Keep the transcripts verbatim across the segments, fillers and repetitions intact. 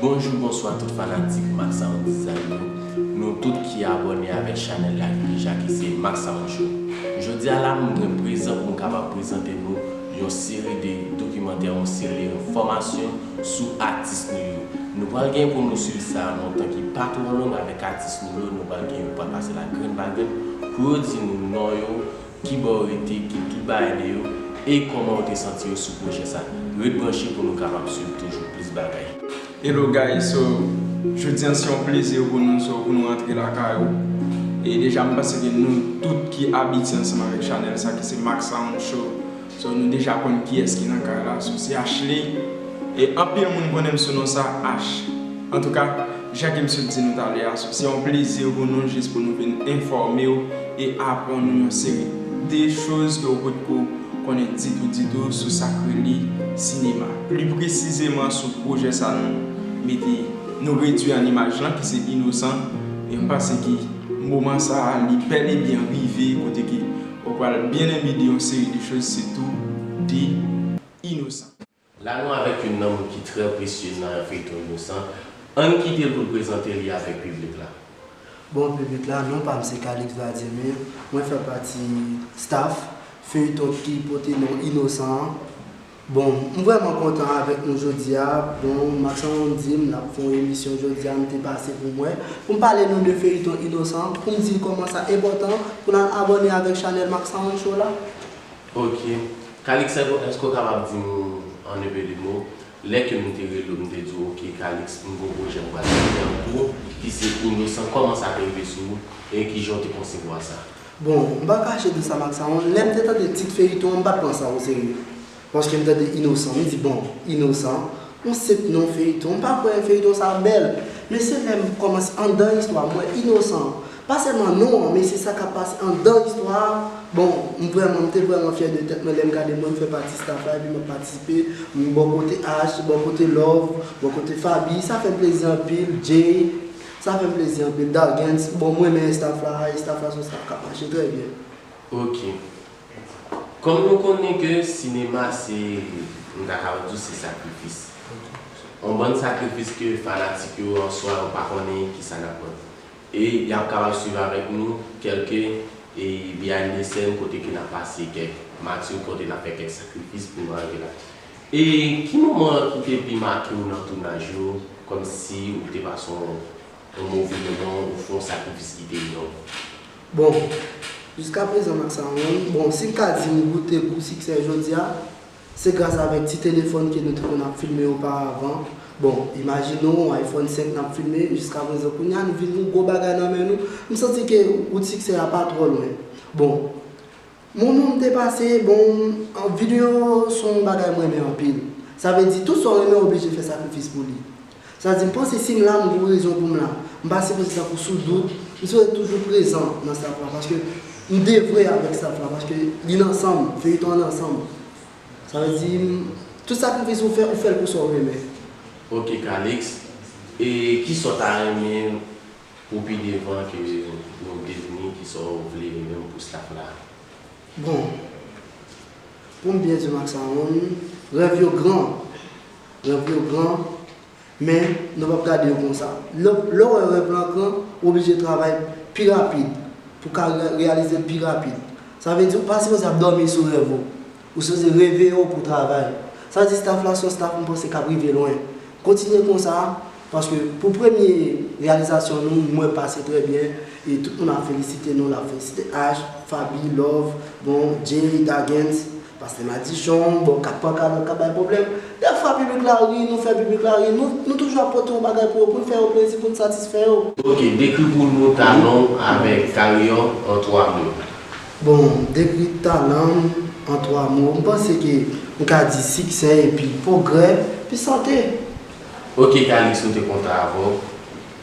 Bonjou, bonswa tout fanatik Max Sound Design yo. Nou tout ki abòne avèk chanèl la ki deja ki se Max Sound Show. Jodi a la, m gen prezan pou m kapab prezante nou yon seri de dokimantè, yon seri de enfòmasyon sou atis nou yo. Nou pral gen pou nou swiv sa lontan ki pa twò long avèk atis nou yo. Nou pral gen, pral pase la grenn pa grenn pou yo di nou non yo, kibò yo rete, ki tout bagay de yo, e kòman yo te santi yo sou pwojè sa. Ret branche pou nou kapab swiv toujou plis bagay. Hello guys, so jodi an se yon plezi pou nou, so pou nou rantre lakay ou. E deja m panse ke nou tout ki abitye ansanm avèk chanèl sa ki se Max Sound Show. So nou deja konn kiyès ki nan kay la, so se Ashley. E anpil moun konnen m sou non sa Ash. Antouka, jan ke m sot di nou talè a, so se yon plezi pou nou jis pou nou vin enfòme w e aprann nou yon seri de choz ke w potko konnen ditou ditou sou sa k rele sinema. Pli presizeman sou pwojè sa nou mete, nou redwi an imaj lan ki se Inosan. E m panse ki moman sa a li bèl e byen rive kote ke ou pral byen enbi de yon seri de choz, sitou de Inosan. La nou avèk youn nan moun ki trè presye nan feyton Inosan. Ann kite l pou l prezante li avèk piblik la. Bon, piblik la, non pa m se Calix Vladimir. Mwen fè pati staff feyton ki pote non Inosan an. Bon, m vrèman kontan avèk nou jodi a. Bon, Max Sound di m l ap fè yon emisyon jodi a, m te pase pou mwen, pou m pale nou de feyton Inosan, pou m di l kòman sa enpòtan pou n al abòne avèk chanèl Max Sound Show la. Ok. Calix, èske w kapab di m an enpe de mo? Lè ke m te rele w, m te di w, ok, Calix, m gen yon pwojè m pral fè pou ou, ki se Inosan, kòman sa te rive sou ou, e kijan w te konsevwa sa? Bon, m pa kache di sa, Max Sound, lè m te tande tit feyton an, m pa t pran sa oserye. Paske m tande Inosan, m di, bon, Inosan, yon senp non feyton, m pa kwè feyton sa ap bèl. Men se lè m kòmanse anndan istwa, m wè Inosan, pa sèlman non an, men se sa k ap pase anndan istwa a. Bon, m vrèman, m te vrèman fyè de tèt mwen lè m gade mwen, m fè pati staff la, epi m ap patisipe, m bò kote Ash, bò kote Love, bò kote Faby, sa fè m plezi anpil, Jay, sa fè m plezi anpil, Dargens, bon, m renmen staff la, e staff la se yon staff k ap mache trè byen. Ok. Kòm nou konnen ke sinema se, m ta ka di w se sakrifis. Yon bann sakrifis ke fanatik yo an swa yo pa konnen kisa n ap pran. E y ap kapab swiv avèk nou kèlke, e, behind the scene kote ke n ap pase kèk mati, kote n ap fè kèk sakrifis pou nou rive la. E ki moman ki te pi make w nan tounaj yo, kòmsi ou te pase yon, yon move moman, ou fè yon sakrifis ki te enorm? Bon, jiskaprezan, Max Sound, bon, si m ka di m goute gou siksè jodi a, se gras avèk ti telefòn ke nou te konn ap filme oparavan. Bon, imajine w, yon iPhone senk n ap filme, jiskaprezan, kounye a, nou vin yon gwo bagay nan men nou. M santi ke wout siksè a pa twò lwen. Bon, moman m te pase, bon, an videyo se yon bagay m renmen anpil. Sa vle di, tout sa w renmen, w oblije fè sakrifis pou li. Sa di, m panse si m la, m gen yon rezon pou m la. M pa sipoze tankou sou dout, m sipoze toujou prezan nan staff la, paske m devwe avèk staff la, paske li nan san m, feyton an nan san m. Sa vle di, m, tout sakrifis ou fè, ou fè l pou sa w renmen. Ok, Calix, e kisa w ta renmen pou pi devan ke nou devni, kisa w vle menm pou staff la? Bon, pou m byen di w, Max Sound, rèv yo gran. Rèv yo gran, men nou p ap gade yo konsa. Lè, lè w wè rèv lan gran, ou oblije travay pi rapid pou w ka re-, reyalize l pi rapid. Sa vle di, ou pa sipoze ap dòmi sou rèv ou. Ou sipoze reveye w pou w travay. Sa vle di, staff la se yon staff m panse k ap rive lwen. Kontinye konsa, paske pou premye reyalizasyon nou, m wè pase trè byen, e tout moun ap felisite nou, l ap felisite Ash, Faby, Love, bon, Jay, Dagens, Pastè Madichon, bon, k ap pran kalòt, k ap bay pwoblèm. Dèfwa piblik la ri, nou fè piblik la ri, nou, nou toujou ap pote yon bagay pou yo, pou n fè yo plezi, pou n satisfè yo. Ok, dekri pou nou talan w avèk karyè w an twa mo. Bon, dekri talan m an twa mo, m panse ke m ka di siksè epi pwogrè, epi sante. Ok, Calix, nou te kontan avè w.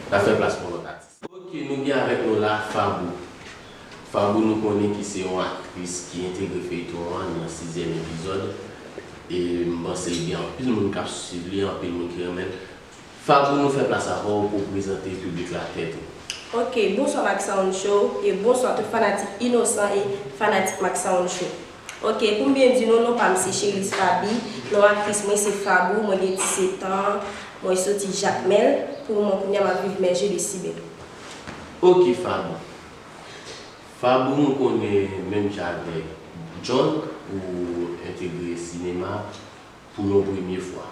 N ap fè plas pou lòt atis. Ok, nou gen avèk nou la Fabou. Fabou, nou konnen ki se yon aktris ki entegre feyton an nan sizyèm epizòd. E m panse gen anpil moun k ap swiv li, anpil moun ki renmen l. Fabou, nou fè plas avè w pou w prezante piblik la tèt ou. Ok, bonswa Max Sound Show, e bonswa tout fanatik Inosan e fanatik Max Sound Show. Ok, pou m byen di nou, non pa m se Cherise Faby, non aktris mwen se Fabou, mwen gen disèt an, Mwen soti Jakmèl, pou moman kounye a m ap viv Mèje de Sibè. Ok Fabou. Fabou, m konnen menm jan avèk John, ou entegre sinema pou yon premye fwa.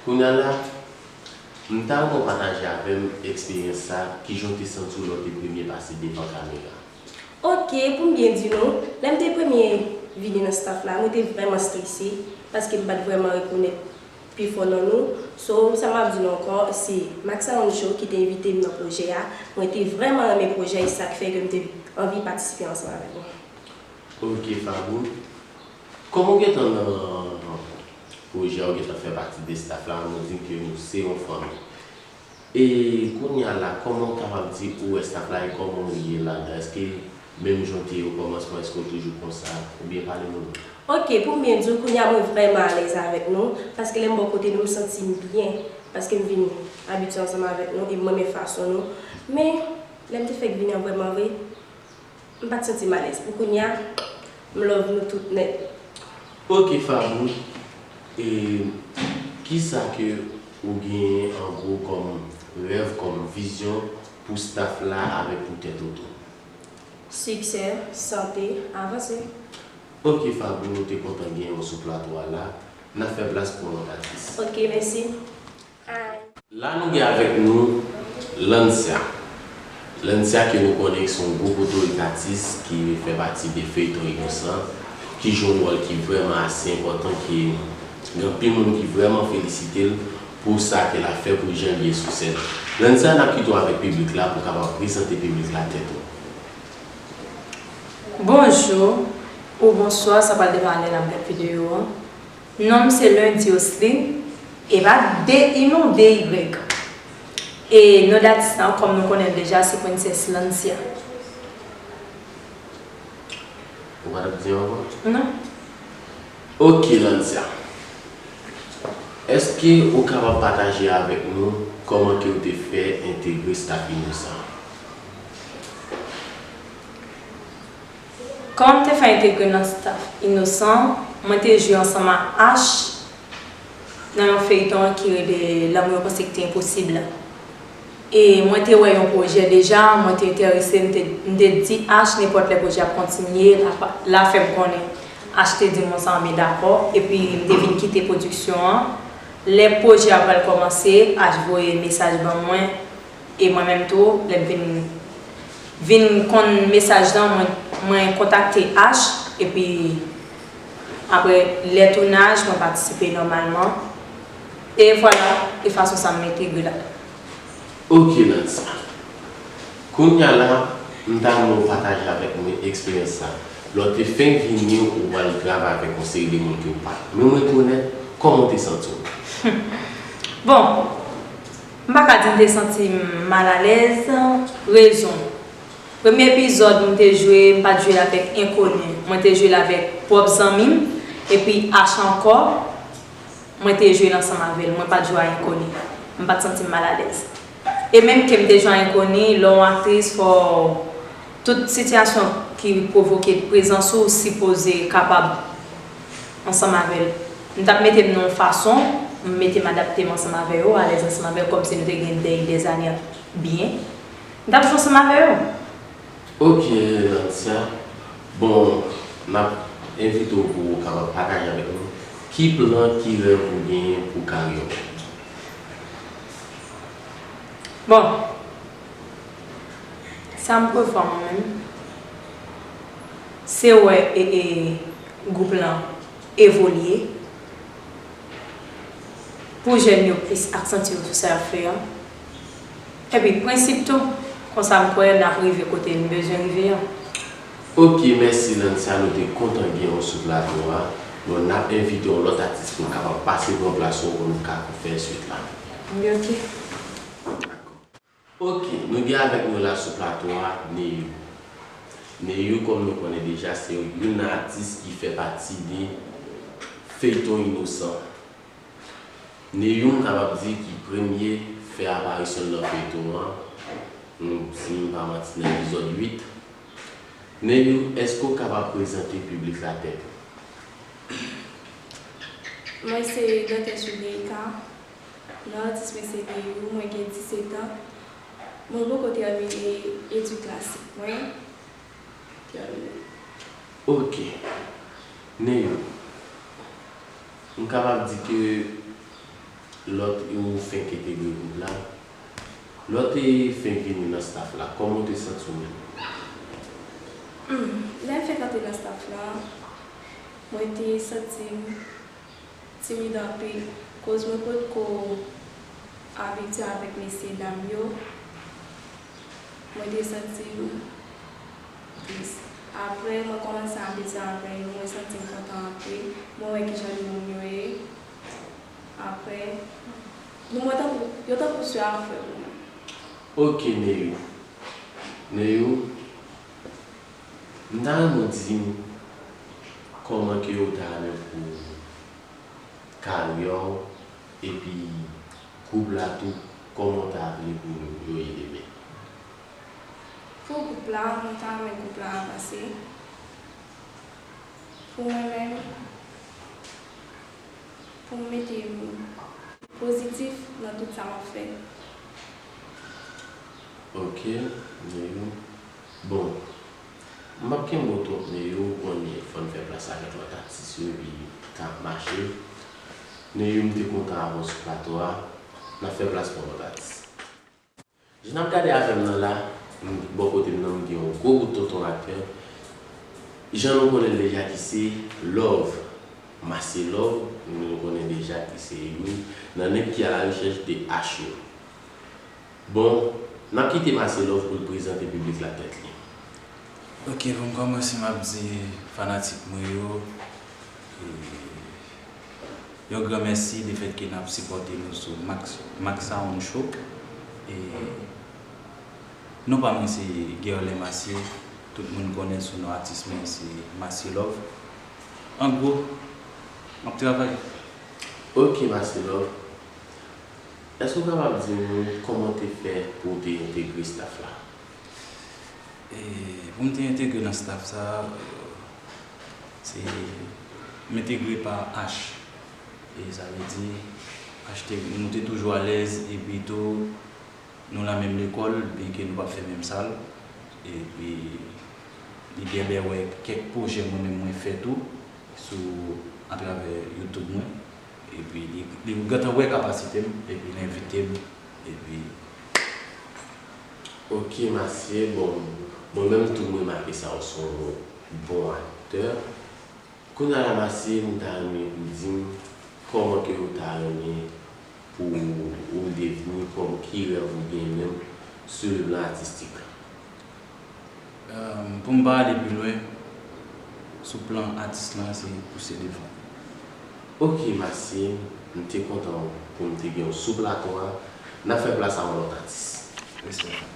Kounye a la, m ta renmen w pataje avè m eksperyans sa, kijan w te santi w lè w te premye pase devan kamera? Ok, pou m byen di nou, lè m te premye vini nan staff la, mwen te vrèman strese, paske m pa t vrèman rekonèt pifò nan nou. So, sa m ap di nou ankò, se Max Arancho ki te envite m nan pwojè a. Mwen te vrèman renmen pwojè e sa k fè ke m te anvi patisipe ansanm avèk nou. Ok Fabou, kòman w gentan nan pwojè a, ou gentan fè pati de staff la, nou di ke nou se yon fanmi. E kounye a la, kòman w kapab di ou wè staff la e kòman w ye ladan? Èske menm jan w te ye okòmansman, èske w toujou konsa? Oubyen pale nou. Ok, pou m byen di w, kounye a mwen vrèman alèz avèk nou, paske lè m bò kote nou, m santi m byen, paske m vin abitye ansanm avèk nou e m renmen fason nou. Men, lè m te fèk vini an vrèman vre, m pa t santi m alèz. Pou kounye a, m love nou tout nèt. Ok Fabou, e kisa ke ou genyen an gwo kòm rèv, kòm vizyon pou staff la avèk pou tèt ou tou? Siksè, sante, avanse. Ok Fabou, nou te kontan genyen w sou plato a la. N ap fè plas pou yon lòt atis. Ok, mèsi. Ay. La nou gen avèk nou Lancia. Lancia ke nou konnen se yon gwo potorik atis ki fè pati de feyton Inosan, ki jwe yon wòl ki vrèman ase enpòtan, ki gen anpil moun ki vrèman felisite l pou sa ke l ap fè, pou jan l ye sou sèn. Lancia, n ap kite w avèk piblik la pou w kapab prezante piblik la tèt ou. Bonjou ou bonswa, sa pral depann lè n ap gad videyo an. Non m se Lundi Osline, e pa D I non, D Y. E non d atis lan, kòm nou konnen l deja, se Princess Lancia. Ou pa t ap di ankò? Non. Ok Lancia. Èske ou kapab pataje avèk nou kòman ke w te fè entegre staff Inosan? Kòman m te fè entegre nan staff Inosan, mwen te jwe ansanm ak Ash nan yon feyton ki rele Lanmou yo panse ki te enposib la. E mwen te wè yon pwojè deja, mwen te enterese, m te, m te di Ash nenpòt lè pwojè ap kontinye, l a, l a fè m konnen. Ash te di m yon sa, m dakò, epi m te vin kite pwodiksyon an. Lè pwojè a pral kòmanse, Ash voye mesaj ban mwen, e mwen menm tou, lè m vin, vin konn mesaj lan, mwen, mwen kontakte Ash, epi apre lè tounaj, mwen patisipe nòmalman. E vwala, e fason sa m entegre ladan. Ok Lancia. Kounye a la, m ta renmen w pataje avèk mwen eksperyans sa. Lè w te fenk vini, ou pral grave avèk yon seri de moun ke w pa menm rekonèt, kòman w te santi w? Bon, m pa ka di m te santi m malalèz. Rezon, premye epizòd m te jwe, m pa t jwe l avèk enkoni, mwen te jwe l avèk pwòp zanmi m, epi Ash ankò. Mwen te jwe l ansanm avè l, mwen pa t jwe a enkoni. M pa t santi m malalèz. E menm ke m te jwe a enkoni, lè w yon aktris, fò w, tout sitiyasyon ki pwovoke prezans ou, ou sipoze kapab ansanm avè l. M t ap mete m nan yon fason, m mete m adapte m ansanm avè yo, alèz ansanm avè yo, kòmsi nou te gen dèy dèzane ap byen. M t ap jwe ansanm avè yo. Ok Lancia, bon, n ap envite w pou w kapab pataje avèk nou ki plan, ki rèv ou genyen pou karyè w. Bon, sa m prevwa mwen menm, se wè e, e gwoup lan evolye, pou jèn yo plis aksantye yo sou sa y ap fè an. Epi prensip tou, konsa m kwè n ap rive kote n bezwen rive an. Ok, mèsi Lancia, nou te kontan gen w sou plato a. Bon, n ap envite yon lòt atis pou l kapab pase pran plas ou pou nou ka fè swit la. Li ok. Dakò. Ok, nou gen avèk nou la sou plato a Neyou. Neyou, kòm nou konnen deja, se youn nan atis ki fè pati de feyton Inosan. Neyou, m kapab di ki premye fè aparisyon l nan feyton an, m, si m pa manti, nan epizòd uit. Neyou, èske w kapab prezante piblik la tèt ou? Mwen se Dantès Wilerica. Non, atis mwen se Neyou, mwen gen disèt an. Mwen poko tèmine etid klasik mwen. Tèmine. Ok. Neyou, m kapab di ke lè w fenk entegre gwoup la, lè w te fenk vini nan staff la, kòman w te santi w menm? Hmm, lè m fenk antre nan staff la, mwen te santi m timid anpil, koz mwen potko abitye avèk mesye dam yo. Mwen te santi m tris. Apre, mwen kòmanse abitye avè yo, mwen santi m kontan anpil. Mwen wè kijan moun yo ye. Apre, nou mwen tankou, yo tankou sè a frè pou mwen. Ok, Neyou. Neyou, m ta renmen w di m kòman ke w ta renmen pou karyè w epi gwoup la tou, kòman w ta vle pou yo ye demen? Pou gwoup la, mwen ta renmen gwoup la avanse. Pou mwen menm, pou m mete pozitif nan tout sa m ap fè. Ok, Neyou. Bon, m p ap kenbe w twòp, Neyou, ou konnen fò n fè plas avèk lòt atis yo epi tan ap mache. Neyou, m te kontan avè w sou plato a. N ap fè plas pou yon lòt atis. Jan n ap gade avè m nan la, m, bò kote m nan, m gen yon gwo bout tonton rapè. Jan nou konnen l deja ki se Love, Masye Love, nou konnen deja ki se youn nan nèg ki a la rechèch de H yo. Bon, n ap kite Masye Love pou l prezante piblik la tèt li. Ok, pou m kòmanse, m ap di fanatik mwen yo, e, yon gran mèsi lefètke n ap sipòte nou sou Max, Max Sound Show. E, non pa mwen se Guerlin Massier, tout moun konnen sou non atis mwen se Masye Love. An gwo, m ap travay. Ok, Masye Love. Èske w kapab di nou kòman w te fè pou w te entegre staff la? E pou m te entegre nan staff sa, se m entegre pa H. E sa vle di, H te, nou te toujou alèz, epi tou, nou nan menm lekòl, byenke nou p ap fè menm sal. Epi, li genlè wè kèk pwojè mwen menm mwen fè tou, sou, atravè YouTube mwen. Epi, li, li gentan wè kapasite m, epi l envite m, epi. Ok, Masye, bon, mwen menm tou m remake sa, ou se yon bon aktè. Kounye a la, Masye, m ta renmen ou di m kòman ke ou ta renmen pou ou devni, kòm ki rèv ou gen menm sou le plan atistik? Pou m pa ale pi lwen, sou plan atis lan, se pouse devan. Ok, Masye, m te kontan pou m te gen w sou plato a. N ap fè plas a yon lòt atis. Respè.